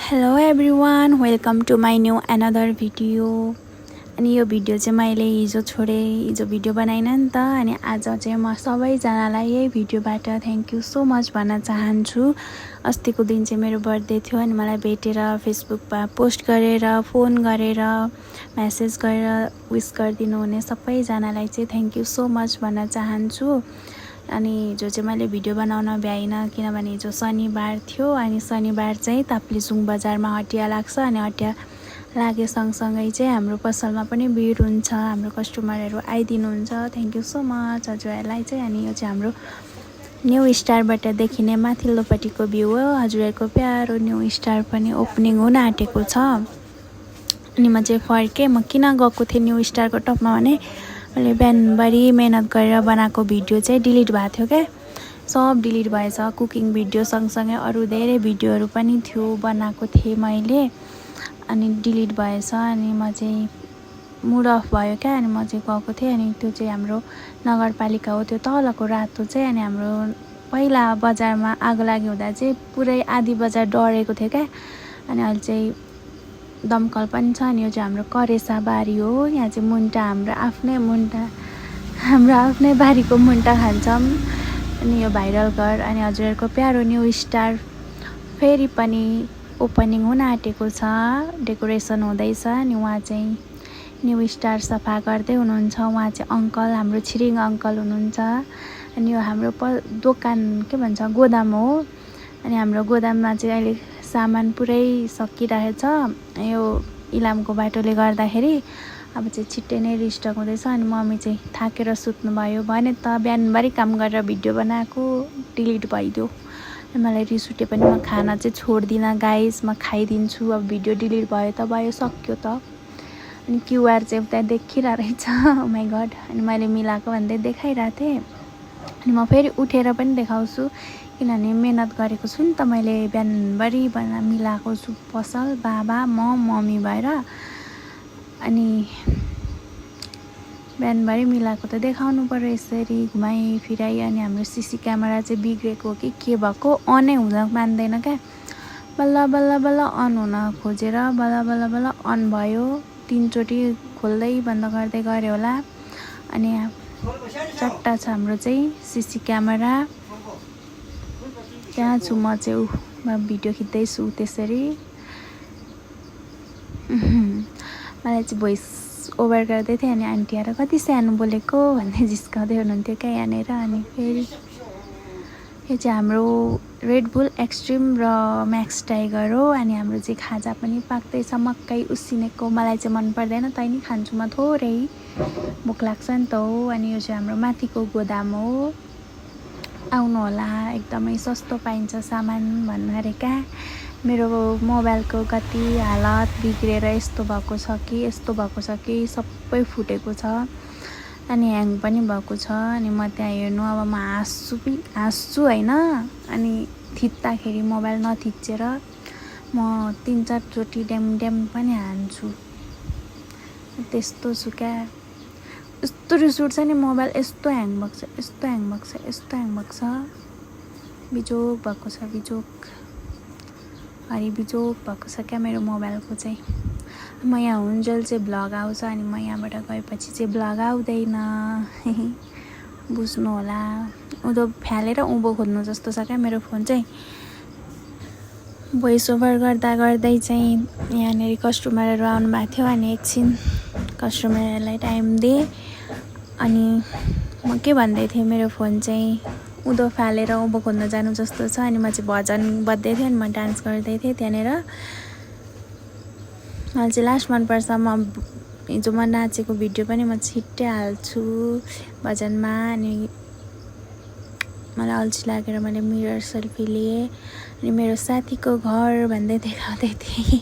Hello everyone, welcome to my new another video. अनि यो video चाहिँ मैले हिजो भिडियो बनाइनँ नि त। अनि आज चाहिँ म सबैजनालाई यही भिडियोबाट थ्याङ्क यू सो मच भन्न चाहन्छु। अस्तिको दिन चाहिँ मेरो बर्थडे थियो अनि मलाई भेटेर फेसबुकमा पोस्ट गरेर फोन गरेर मेसेज गरेर विस गरिदिनु हुने सबैजनालाई चाहिँ थ्याङ्क यू सो मच भन्न चाहन्छु। अनि हिजो चाहिँ मैले भिडियो बनाउन भ्याइनँ किनभने हिजो शनिबार थियो अनि शनिबार चाहिँ ताप्लेजुङ बजारमा हटिया लाग्छ अनि हटिया लागे सँगसँगै चाहिँ हाम्रो पसलमा पनि भिड हुन्छ, हाम्रो कस्टमरहरू आइदिनुहुन्छ। थ्याङ्क यू सो मच हजुरहरूलाई चाहिँ। अनि यो चाहिँ हाम्रो न्यू स्टारबाट देखिने माथिल्लोपट्टिको भ्यू हो। हजुरहरूको प्यारो न्यू स्टार पनि ओपनिङ हुन आँटेको छ। अनि म चाहिँ फर्केँ। म किन गएको थिएँ न्यू स्टारको टपमा भने मैले बिहानभरि मेहनत गरेर बनाएको भिडियो चाहिँ डिलिट भएको थियो क्या, सब डिलिट भएछ। कुकिङ भिडियो सँगसँगै अरू धेरै भिडियोहरू पनि थियो बनाएको थिएँ मैले, अनि डिलिट भएछ। अनि म चाहिँ मुड अफ भयो क्या। अनि म चाहिँ गएको थिएँ। अनि त्यो चाहिँ हाम्रो नगरपालिका हो, त्यो तलको रातो चाहिँ। अनि हाम्रो पहिला बजारमा आगो लाग्यो हुँदा चाहिँ पुरै आधी बजार डढेको थियो क्या। अनि अहिले चाहिँ दमकल पनि छ। अनि यो चाहिँ हाम्रो करेसा बारी हो। यहाँ चाहिँ मुन्टा हाम्रो आफ्नै बारीको मुन्टा खान्छौँ। अनि यो भाइरल घर। अनि हजुरहरूको प्यारो न्यू स्टार फेरि पनि ओपनिङ हुन आँटेको छ, डेकोरेसन हुँदैछ। अनि उहाँ चाहिँ न्यू स्टार सफा गर्दै हुनुहुन्छ। उहाँ चाहिँ अङ्कल, हाम्रो छिरिङ अङ्कल हुनुहुन्छ। अनि यो हाम्रो दोकान के भन्छ गोदाम हो। अनि हाम्रो गोदाममा चाहिँ अहिले सामान पुरै सकिरहेछ यो इलामको बाटोले गर्दाखेरि। अब चाहिँ छिट्टै नै रिस्टक हुँदैछ। अनि मम्मी चाहिँ थाकेर सुत्नुभयो भने त बिहानभरि काम गरेर भिडियो बनाएको डिलिट भइदियो। मलाई रिस उठे पनि म खाना चाहिँ छोड्दिनँ गाइस, म खाइदिन्छु। अब भिडियो डिलिट भयो त भयो, सक्यो त। अनि क्युआर चाहिँ उता देखिरहेको रहेछ, ओ माई गड। अनि मैले मिलाएको भन्दै देखाइरहेको थिएँ। अनि म फेरि उठेर पनि देखाउँछु किनभने मेहनत गरेको छु नि त मैले। बिहानभरि मिलाएको छु पसल, बाबा मम्मी भएर। अनि बिहानभरि मिलाएको त देखाउनु पर्यो यसरी घुमाइ फिराइ। अनि हाम्रो सिसी क्यामेरा चाहिँ बिग्रेको कि के भएको अनै हुन मान्दैन क्या। बल्ल बल्ल बल्ल अन हुन खोजेर बल्ल अन भयो। 3 चोटि खोल्दै बन्द गर्दै गऱ्यो होला। अनि चट्टा छ हाम्रो चाहिँ सिसी क्यामेरा। त्यहाँ छु म चाहिँ, म भिडियो खिच्दैछु त्यसरी। मलाई चाहिँ भोइस ओभर गर्दै थिएँ। अनि आन्टी आएर कति सानो बोलेको भन्दै जिस्काउँदै हुनुहुन्थ्यो क्या यहाँनिर। अनि फेरि यो चाहिँ हाम्रो रेड बुल एक्सट्रिम र म्याक्स टाइगर हो। अनि हाम्रो चाहिँ खाजा पनि पाक्दैछ, मकै उसिनेको। मलाई चाहिँ मन पर्दैन, तै नि खान्छु म थोरै, भोक लाग्छ नि त हो। अनि यो चाहिँ हाम्रो माथिको गोदाम हो, आउनु होला, एकदमै सस्तो पाइन्छ सामान भन्नाले क्या। मेरो मोबाइलको कति हालत बिग्रेर यस्तो भएको छ कि सबै फुटेको छ। अनि ह्याङ पनि भएको छ। अनि म त्यहाँ हेर्नु अब म हाँस्छु होइन। अनि थिच्दाखेरि मोबाइल नथिचेर म 3-4 चोटि ड्याम पनि हान्छु, त्यस्तो छु क्या। यस्तो रिस उठ्छ नि, मोबाइल यस्तो ह्याङ भएको छ, बिजोक भएको छ, बिजोक भएको छ क्या मेरो मोबाइलको चाहिँ। म यहाँ हुन्जेल चाहिँ भ्लग आउँछ अनि म यहाँबाट गएपछि चाहिँ भ्लग आउँदैन, बुझ्नु होला। उँधो फ्यालेर उँभो खोज्नु जस्तो छ क्या मेरो फोन चाहिँ। भोइस ओभर गर्दै चाहिँ यहाँनिर कस्टमरहरू आउनु भएको थियो। अनि एकछिन कस्टमरहरूलाई टाइम दिएँ। अनि म के भन्दै थिएँ, मेरो फोन चाहिँ उँधो फालेर उँभो खोज्न जानु जस्तो छ। अनि म चाहिँ भजन बज्दै थिएँ अनि म डान्स गर्दै थिएँ त्यहाँनिर। मलाई चाहिँ लास्ट मनपर्छ। हिजो म नाचेको भिडियो पनि म छिट्टै हाल्छु भजनमा। अनि मलाई अल्छी लागेर मैले मिरर सेल्फी लिएँ। अनि मेरो साथीको घर भन्दै देखाउँदै थिएँ,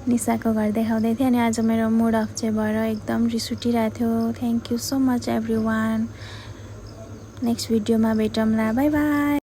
निसाको घर देखाउँदै थिएँ। अनि आज मेरो मुड अफ चाहिँ भएर एकदम रिस उठिरहेको थियो। Thank you so much everyone. Next भिडियोमा भेटौँला, बाई बाई।